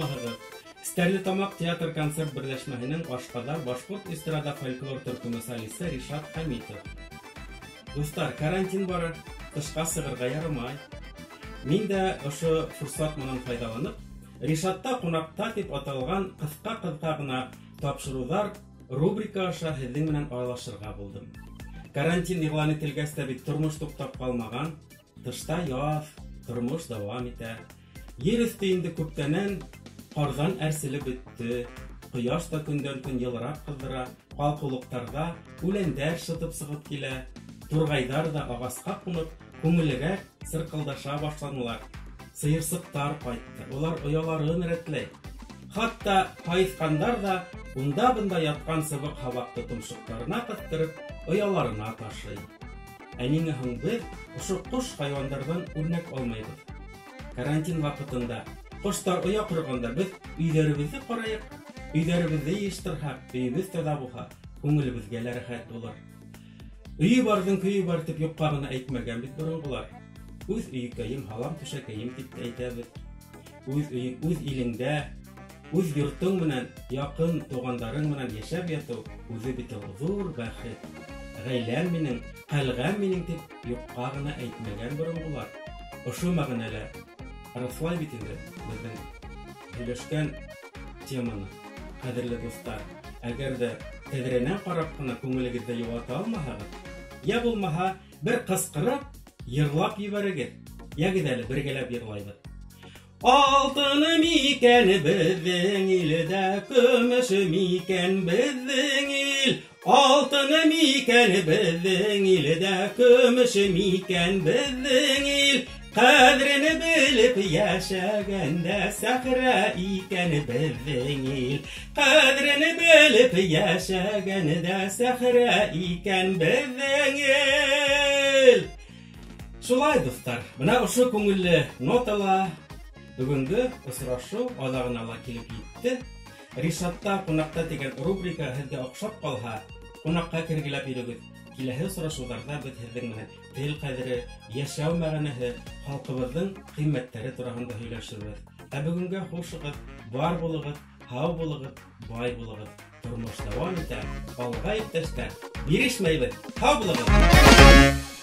Һаумыһығыҙ! Стәрлетамаҡ театр концерт берләшмәһенең Ашҡаҙар башҡорт эстрада фольклор төркөмө солисты Ришат Хәмитов. Дуҫтар, карантин бара, тышҡа сығырға ярамай. Мин дә ошо форсат менән файҙаланып, Ришатта ҡунаҡта тип аталған ҡыҫҡа-ҡыҫҡа ғына тапшырыуҙар рубрика аша һеҙҙең менән аралашырға булдым. Карантин иғлан ителгәс тә бит тормош туҡтап ҡалмаған. Тышта яҙ, тормош дауам итә. Ер өҫтө инде күптәнән ҡарҙан әрселеп бөттө. Ҡояш та көндән-көн йылыраҡ ҡыҙҙыра, ҡалҡыулыҡтарҙа үләндәр шытып сығып килә. Турғайҙар ҙа ағасҡа ҡунып, күңелерәк сырҡылдаша башланылар. Сыйырсыҡтар ҡайтты, улар ояларын рәтләй. Хатта һайыҫҡандар ҙа унда-бында ятҡан сыбыҡ һабаҡты томшоҡтарына ҡыҫтырып, ояларына ташый. Ә ниңә һуң беҙ ошо ҡош хайуандарҙан үрнәк алмайбыҙ? Карантин ваҡытында ҡоштар оя ҡорғанда беҙ өйҙәребеҙҙе ҡарайыҡ, өйҙәребеҙҙе йыйыштырһаҡ, өйөбөҙ таҙа булһа, күңелебеҙгә лә рәхәт булыр. Өйө барҙың көйө бар тип юҡҡа ғына әйтмәгән бит боронғолар. Үҙ өйөкәйем, һалам түшәкәйем тип тә әйтәбеҙ. Үҙ өйөң, үҙ илеңдә, үҙ йортоң менән, яҡын туғандарың менән йәшәп ятыу үҙе бит ул ҙур бәхет. Ғаиләм минең, ҡәлғәм минең тип юҡҡа ғына әйтмәгән боронғолар. Ошо мәғәнәлә раҫлай бит инде беҙҙең һөйләшкән теманы. Ҡәҙерле дуҫтар, әгәр ҙә тәҙрәнән ҡарап ҡына күңелегеҙҙе йыуата алмаһағыҙ, йә булмаһа бер ҡысҡырып йырлап ебәрегеҙ. Йәгеҙ әле бергәләп йырлайбыҙ. Алтыны микән беҙҙең илдә, көмөшө микән беҙҙең ил? Алтыны микән беҙҙең илдә, көмөшө микән беҙҙең ил? Ҡәҙерен белеп йәшәгәндә сәхрә икән беҙҙең ил. Ҡәҙерен белеп йәшәгәндә сәхрә икән беҙҙең ил. Шулай, дуҫтар, бына ошо күңелле нотала бөгөнгө осрашыу аҙағына ла килеп етте. Ришатта ҡунаҡта тигән рубрика һеҙгә оҡшап ҡалһа, ҡунаҡҡа кергеләп йөрөгөҙ. Киләһе осрашыуҙарҙа беҙ һеҙҙең менән тел ҡәҙере, йәшәү мәғәнәһе, халҡыбыҙҙың ҡиммәттәре тураһында һөйләшербеҙ. Ә бөгөнгә хушығыҙ, бар булығыҙ, һау булығыҙ, бай булығыҙ. Тормош дауам итә. Алға, иптәштәр, бирешмәйбеҙ. Һау булығыҙ.